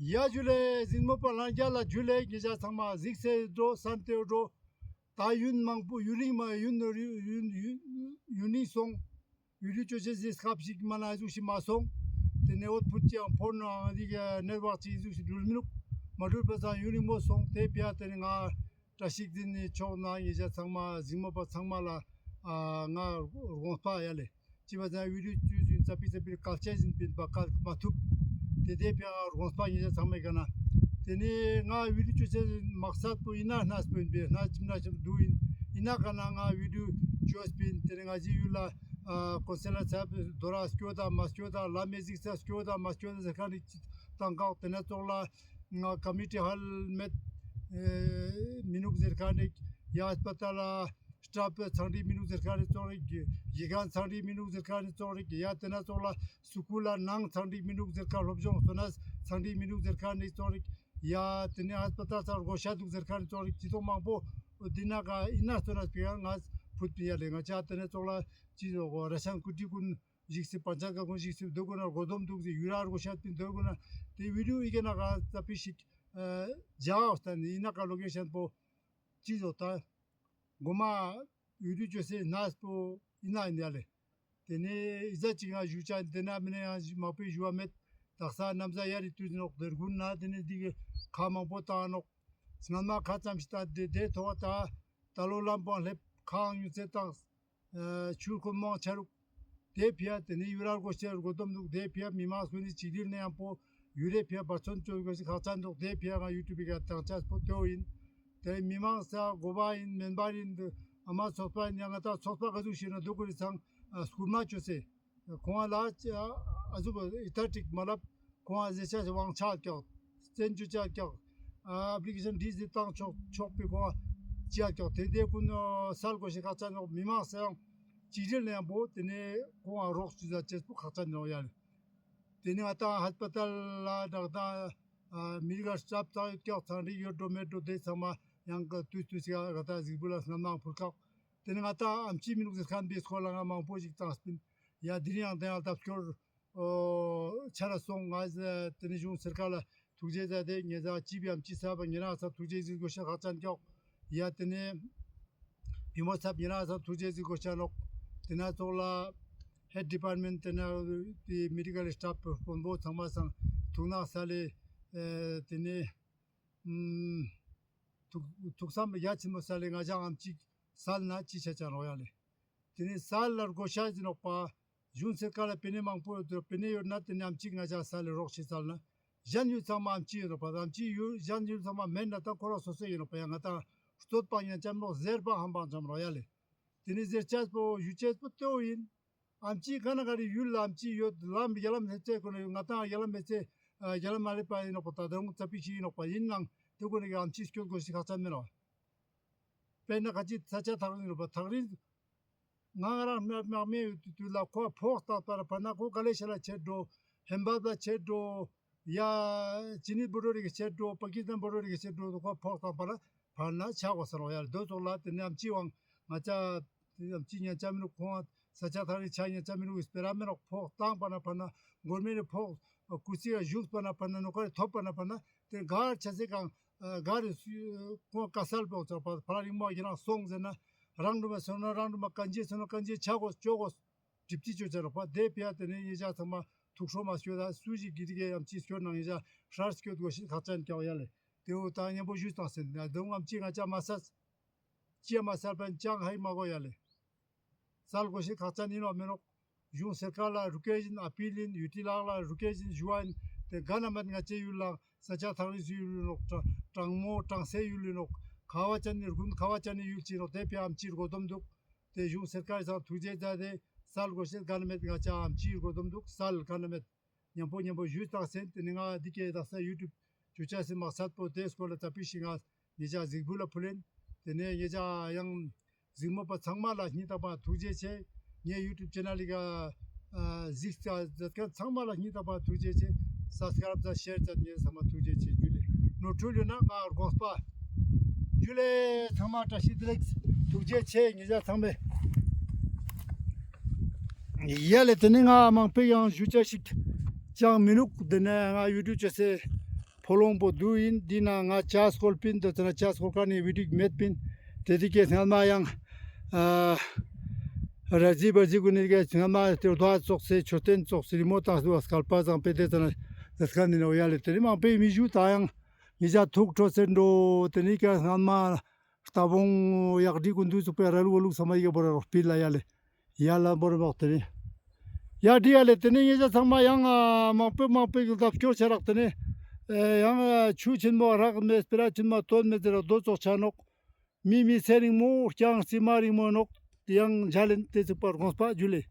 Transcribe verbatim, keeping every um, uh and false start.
ཡ་ཇུ་ལེ། གཟིགས་མོ་པ་ལྷན་རྒྱས་ལ་ཇུ་ལེ། ཉེ་ཞ་ཚང་མ་གཟིགས་སེ་འགྲོ་བསམ་སྟེ་འགྲོ། ད་ཡུན་མང་པོ་ཡུན་རིང་མ་ཡུན་ཡུན་ཡུན་ཡུན་རིང་སོང་། ཡུ་ཊུབ་ཅོ་ཅེས་སི་སྐབས་ཤིག་མ་ན་ཨི་ཟུག་ཤིག་མ་སོང་། དེ་ནས་འོད་ཕུད་ཅིག་ཡང་ཕོན་ནང་འདི་ག་ནེཊ་ཝརཀ་ཅིག་ཨི་ཟུག་ཤིག་འགྲུལ་མི་ནུག། མ་འགྲུལ་པ་ཙང་ཡུན་རིང་མོ་སོང་། དེ་ཕི་ཡ་དེ་ནས་ང་བཀྲ་ཤིས་འཛིན་ནི་ཕྱོགས་ནས་ཉེ་ཞ་ཚང་མ་གཟིགས་མོ་པ་ཚང་མ་ལ་ཨ་ང་དགོངས་པ་ཡ་ལེ། ཅི་བ་ཟེར་ན་བི་ཌིའོ་ཅུ་ཟིན་ཙ་པིག་ཙ་པིག་གལ་ཆེ་ཟིན་པིན་པ་གལ་མ་ཐུབ། དེ་དེ་ཕི་ཡ་དགོངས་པ་ཉེ་ཞ་ཚང་མའི་ཀ་ན། དེ་ནས་ང་བི་ཌིའོ་ཅོ་ཅེས་མག་སད་པོ་ཨིན་ན་ནས་པོ་ཨིན་པས། ནས་ཅིམ་ནས་ཅིམ་དུག་ཨིན། ཨིན་ན་ཀ་ན་ང་བི་ཌིའོ་ཅོས་པིན། དེ་ནས་ང་ཞི་ཡུལ་ལ་ཨ་ཀོན་སེ་ལར་ཚབ་དོ་ར་སྐྱོད་དང་མ་སྐྱོད་དང་ལ་མེ་ཟིག་ས་སྐྱོད་དང་མ་སྐྱོད་དང་ཟེར་ཁན་ནི་ཏང་ཀག། དེ་ནས་ཙོགས་ལ་ང་ཀ་མི་ཊི་ཧལ་མེད་ཨེ་མི་ནུག་ཟེར་ཁན་ནི་ཡ་ཧས་པ་ཏལ་ལ་སི་ཊཕ་ཚང་ཏི་མི་ནུག་ཟེར་ཁན་ནི་ཙོགས་རིག། ཡི་ག་ཚང་ཏི་མི་ནུག་ཟེར་ཁན་ནི་ཙོགས་རིག། ཡ་དེ་ནས་ཙོགས་ལ་སི་ཀུལ་ལ་ནང་ཚང་ཏི་མི་ནུག་ཟེར་ཁན་སློབ་སྦྱོང་སོ་ནས་ཚང་ཏི་མི་ནུག་ཟེར་ཁན་ནི་ཙོགས་རིག། ཡ་དེ་ནས་ཧས་པ་ཏལ་ཚང་དགོས་ཤ་དུག་ཟེར་ཁན་ནི་ཙོགས་རིག། ཅི་ཏོག་མང་པོ་འོ་འདི་ན་ག་ཨིན་ན་སོ་ནས་པི་ཡ་ང་ཕུད་པི་ཡ་ལེ། ང་ཅ་དེ་ནས་ཙོགས་ལ་ཅི་ཟོ་གོ་ར་ཤན་ཀུ་ཏི་ཀུན་ཞིག་སི་པན་ཆ་ཀ་ཀུན་ཞིག་སི་དུག་གོ་ན་གོ་དོམ་དུག་ཟེར་ཡུ་ར་ར་གོ་ཤ་པིན་དུག་གོ་ན། དེ་བི་ཌིའོ་ཨི་ཀ་ན་ག་ཙ་པིག་ཞིག་ཨ་ཇའོ་སྟན་ཨིན་ན་ག་ལོ་ཀེ་ཤན་པོ་ཅི་ཟོ་ད་གོ་མ་བི་ཌིའོ་ཅོ་ཅེས་ནས་པོ་ཨིན་ན་ཨིན་ཡ་ལེ། དེ་ནས་ཨི་ཟ་ཅིག་ང་ཞུ་ཅ་དེ་ན་མི་ནས་ཡང་མང་པོ་ཞུ་བ་མེད། དག་ས་ནམ་ཟ་ཡ་རི་དུས་ནོག་དེ་དགུན་ན་དེ་ནས་འདི་གི་ཁ་མང་པོ་བཏང་ནོག། སྔན་མ་ཁ་ཙམ་ཞིག་ད་དེ་དེ་ཐོག་ད་ད་ལོ་ལམ་པོ་སླེབ་ཁ་ཡང་ཉུ་ཚེ་བཏང་། ཨ་ཆུར་ཁོ་མང་ཆ་རུག། དེ་ཕི་ཡ་དེ་ནས་ཡུ་ར་ར་གོ་ཤ་ར་གོ་དོམ་དུག། དེ་ཕི་ཡ་མི་མང་སུ་ནི་ཅིག་ལིར་ནས་ཡང་པོ་ཡུ་རེ་ཕི་ཡ་བར་ཚོན་ཅོ་གོ་ཤ་ཁག་ཅན་དུག། དེ་ཕི་ཡ་ང་ཡུ་ཊུབ་པི་ཀ་ཏང་ཅས་པོ་དེའོ་ཨིན། དེ་མི་མང་ས་གོ་བ་ཨིན་མེན་པ་ཨིན་དུ་ཨ་མ་ཚོགས་པ་ཨིན་ཡང་ང་ཏང་ཚོགས་པ་ག་ཟུག་ཤེས་ན་དུག་གོ་རི་ཚང་ཨ་སྐུལ་མ་ཅོ་སེ། ཁོང་ལ་ཨ་ཟུག་ཨི་ཐར་ཏིག་མ་ལབ། ཁོང་ཨ་ཟེར་ཆ་ཞིག་དབང་ཆ་ཀྱག། བཙན་བྱོལ་ཆ་ཀྱག། ཨ་ཨེབ་ལི་ཀེ་ཤན་འདི་ཟེར་བཏང་ཆོག་ཆོག་པའི་ཁོང་ཨ་ཅི་ཡ་ཀྱག། དེ་དེ་ཀུན་སལ་གོ་ཤེས་ཁག་ཅན་ནོག། མི་མང་སེ་ཡང་ཅིག་རིལ་ནས་ཡང་པོ་དེ་ནས་ཁོང་ཨ་རོགས་ཅི་ཟ་ཅེས་པོ་ཁག་ཅན་ནོག་ཡ་ལེ། དེ་ནས་ང་ཏང་ཧས་པ་ཏལ་ལ་དག་ད་ཨ་མི་རིགས་ལ་སྐྱབས་བཏང་ཡོད་ཀྱག། ཚང་རིག་ཡོད་འགྲོ་མེད་འགྲོ་དེ་ཚང་མ་ཡང་ག་དུས་དུས་སི་ང་ཏང་གཟིགས་འབུལ་ལ་སྣ་མང་ཕུལ་ཀྱག། དེ་ནས་ང་ཏང་ཨམ་ཆི་མི་ནུག་ཟེར་ཁན་པའི་སྐོར་ལ་ང་མང་པོ་ཞིག་བཏང་སྤིན། ཡ་དེ་རིང་ཡང་དེ་ཡང་ལྟ་སྐྱོར་ཨོ་ཆ་ར་སོང་། ང་ཟེ་དེ་ནས་གཞུང་སར་ཀར་ལ་ཐུགས་རྗེ་ཟ་དེ་ཉེ་ཟ་ཅི་བི་ཨམ་ཆི་ས་བ་ཉེ་རང་ས་ཐུགས་རྗེ་གཟིགས་དགོས་ཤ་ཁག་ཅན་ཀྱོག། ཡ་དེ་ནས་བི་མོ་ཚབ་ཉེ་རང་ས་ཐུགས་རྗེ་གཟིགས་དགོས་ཤ་ནོག། དེ་ན་ཚོགས་ལ་ཧེཌ་ཌི་པཱརཊ་མེནཊ་དེ་ན་དེ་མེ་ཌི་ཀལ་སི་ཊཕ་དཔོན་པོ་ཚང་མ་སང་ཐུགས་ནག་ས་ལེ། ཨེ་དེ་ནས་ཨམ་ཐུགས་ཐུགས་བསམ་ཡ་ཆེན་མོ་ས་ལེ། ང་ཅག་ཨམ་ཆི་སལ་ན་ཅི་ཆ་ཆ་རོགས་ཡ་ལེ། དེ་ནས་སལ་ལ་དགོས་ཤ་ཟེར་ནོག་པ། གཞུང་སར་ཀར་ལ་པེ་ནེ་མང་པོ་ཡོད་དོ། པེ་ནེ་ཡོད་ན་དེ་ནས་ཨམ་ཆི་ང་ཅག་སལ་ལེ་རོགས་ཤིག་སལ་ན། གཞན་ཡུལ་ཚང་མ་ཨམ་ཆི་ཡོད་ནོག་པ། ཨམ་ཆི་ཡུལ་གཞན་ཡུལ་ཚང་མ་མེད་ན་ད་ཁོ་རང་སོ་སོ་ཡིན་ནོག་པ། ཡ་ང་ཏང་རྩོད་པ་ཉན་ཅམ་རོགས་ཟེར་པ་ཧམ་པ་ཅམ་རོགས་ཡ་ལེ། དེ་ནས་ཟེར་ཆས་པོ་ཞུ་ཆས་པོ་དེའོ་ཡིན། ཨམ་ཆི་ག་ན་ག་རི་ཡུལ་ལ་ཨམ་ཆི་ཡོད་ལམ་ཡ་ལམ་ཧེ་ཚེ་ཀོ་ནས་ང་ཏང་ཡ་ལམ་ཧེ་ཚེ་ཡ་ལམ་མ་ལེ་པ་ཡིན་ནོག་པ། ད་དུང་ཙ་པིག་ཞིག་ཡིན་ནོག་པ། ཡིན་ནང་དེ་ཀོ་ནས་ཨམ་ཆི་སྐྱོད་དགོས་ཤིག་ཁག་ཅན་མེད་ནོག། དཔེར་ན་ཁ་ཅིག་ས་ཆ་ཐག་རིང་ནོག་པ། ཐག་རིང་ང་ང་རང་མ་མ་མེད་དུས་ལ་ཁོ་ཕོགས་བཏང་པ་ར་ཕར་ན་ཁོ་ག་ལེ་ཤ་ལ་ཆེད་འགྲོ། ཧེམ་བབ་ལ་ཆེད་འགྲོ། ཡ་ཅི་ནི་བོ་རོ་རིག་ཆེད་འགྲོ། པ་ཀི་སི་ཐན་བོ་རོ་རིག་ཆེད་འགྲོ། ཁོ་ཕོགས་བཏང་པ་ར་ཕར་ན་ཆ་གོ་ས་རོགས་ཡ་ལེ། དོ་ཚོགས་ལ་དེ་ནས་ཨམ་ཆི་ཝང་ང་ཅག་ཨམ་ཆི་ཉན་ཆ་མི་ནུག། ཁོང་ས་ཆ་ཐག་རིང་ཆ་ཉན་ཆ་མི་ནུག། སྤེ་ར་མེ་རོགས་ཕོགས་བཏང་པ་ན་ཕར་ན་གོར་མེ་རི་ཕོགས་ཀུ་སི་ཡ་ཞུགས་པ་ན་ཕར་ན་ནོ་ཀ་རི་ཐོབ་པ་ན་ཕར་ན་དེ་གར་ཆ་སེ་གང་གར་རི་སུ་ཁོང་ཀ་སལ་པོ་ཚོགས་པ་ཕར་རིང་མོ་ཡིན་རང་སོང་ཟེར་ན་རང་འགྲོ་མ་སོང་ན་རང་འགྲོ་མ་གང་ཅི་སོང་ན་གང་ཅི་ཆ་གོ་ཅོ་གོ། གྲིབ་ཅི་ཅོ་ཅ་རོགས་པ། དེ་ཕི་ཡ་དེ་ནས་ཉེ་ཞ་ཚང་མ་ཐུགས་ཧྲོ་མ་སྐྱོད་ད་སུ་ཞིག་གི་དེ་གའི་ཨམ་ཆི་སྐྱོད་ནང་ཉེ་ཞ་ཧྲར་སྐྱོད་དགོས་ཤེས་ཁག་ཅན་ཀྱག་ཡ་ལེ། དེ་འོ་ད་མཉམ་པོ་ཞུས་བཏང་སེ་ན་དོང་ཨམ་ཆི་ང་ཅག་མ་སལ། ཅི་ཡ་མ་སལ་པན་ཅང་ཧའི་མ་གོ་ཡ་ལེ། སལ་དགོས་ཤེས་ཁག་ཅན་ཡིན་ནོག་མེ་ནོག། གཞུང་སར་ཀར་ལ་རུ་ཀེ་ཞིན་ཨ་པིལ་ཡིན། ཡུ་ཊི་ལག་ལ་རུ་ཀེ་ཞིན་ཞུ་བ་ཡིན། དེ་ག་ན་མེད་ང་ཅག་ཡུལ་ལ་ས་ཆ་ཐག་རིང་སུ་ཡུལ་ཡིན་ནོག། གྲང་མོ་གྲང་སའི་ཡུལ་ཡིན་ནོག། ཁ་བ་ཅན་ནི་དགུན་ཁ་བ་ཅན་ནི་ཡུལ་ཅི་ནོག། དེ་ཕི་ཨམ་ཆི་རྒོ་དོམ་འདུག། དེ་གཞུང་སར་ཀར་སང་ཐུགས་རྗེ་ཆེ། དེ་སལ་དགོས་ཤེས་ག་ན་མེད། ང་ཅག་ཨམ་ཆི་རྒོ་དོམ་འདུག། སལ་ག་ན་མེད། མཉམ་པོ་མཉམ་པོ་ཞུས་བཏང་སེ་དེ་ནི་ང་འདི་གའི་དག་ས་ཡུ་ཊུབ་ཅོ་ཅེས་སི་མག་སད་པོ་དེ་སྐོར་ལ་ཙ་པིག་ཞིག་ང་ཉེ་ཞ་གཟིགས་འབུལ་ལ་ཕུལ་ཡིན། དེ་ནས་ཉེ་ཞ་ཡང་གཟིགས་མོ་པ་ཚང་མ་ལ་སྙིང་ཐག་པ་ཐུགས་རྗེ་ཆེ། ངའི་ཡུ་ཊུབ་ཆེ་ནལ་ལི་ཀ་ཨ་གཟིགས་ས་མཛད་མཁན་ཚང་མ་ལ་སྙིང་ཐག་པ་ཐུགས་རྗེ་ཆེ། སབ་སི་ཀ་རབ་དང་ཤེར་མཛད་མཁན་ཚང་མ་ཐུགས་རྗེ་ཆེ། ཇུ་ལེ། ནོར་འཁྲུལ་ཡོད་ན་ང་དགོངས་པ། ཇུ་ལེ། ཚང་མ་བཀྲ་ཤིས་བདེ་ལེགས། ཐུགས་རྗེ་ཆེ་ཉེ་ཞ་ཚང་མས། ཡ་ལེ། དེ་ནི་ང་མང་པོ་ཡང་ཞུ་ཆ་ཞིག་ཅང་མི་ནུག། དེ་ནས་ང་ཡུ་ཊུབ་ཅོ་སེ་ ཕོ་ལོང་པོ་དུ་ཡིན། འདི་ན་ང་ཅ་སྐོལ་པིན། དེ་ཙ་ན་ཅ་སྐོལ་ཁན་ནི་བི་ཌིའོ་མེད་པིན། དེ་དེ་ཀའི་སྔན་མ་ཡང་ཨ་ར་ཟི་བ་ཟི་གུན་ནི་ཀའི་སྔན་མ་དེ་རྡོ་ཙོགས་སེ་མཆོད་རྟེན་ཙོགས་སེ་རི་མོ་བཏང་སྟེ་བ་སྐལ་པ་བཟང་པོ་དེ་ཙ་ན་དེ་སྐལ་ནི་ནོ་ཡ་ལེ། དེ་ནི་མང་པོའི་མི་ཞུ་ད་ཡང་མི་ཇ་ཐུག་འཕྲོ་སེ་འགྲོ། དེ་ནི་ཀའི་སྔན་མ་རྟ་བོང་གཡག་འབྲི་གུན་དུ་ཚུགས་པའི་ར་ལུག་བ་ལུག་ཚང་མ་ཡི་གེ་བོར་ར་རོགས་པི་ལ་ཡ་ལེ། ཡ་ལ་བོར་བག་དེ་ནི་ཡ་འདི་ཡ་ལེ། དེ་ནི་ངེད་ཅག་ཚང་མ་ཡང་ཨ་མང་པོ་མང་པོའི་ལྡབ་སྐྱོར་བྱ་རག། དེ་ནི་ཨེ་ཡང་ཨ་ཆུ་ཆེན་མོ་རག་མེད། སྤེ་ར་ཆེན་མོ་དོན་མེད་ཟེར་ར་རྡོ་ཙོགས་ཆ་ནོག། མི་མི་ཚེ་རིང་མོ་རྐྱང་རྩིབ་མ་རིང་མོ་ནོག། དེ་ཡང་མཇལ་ལེན་དེ་ཚུགས་པ་དགོངས་པ་ཇུ་ལེ།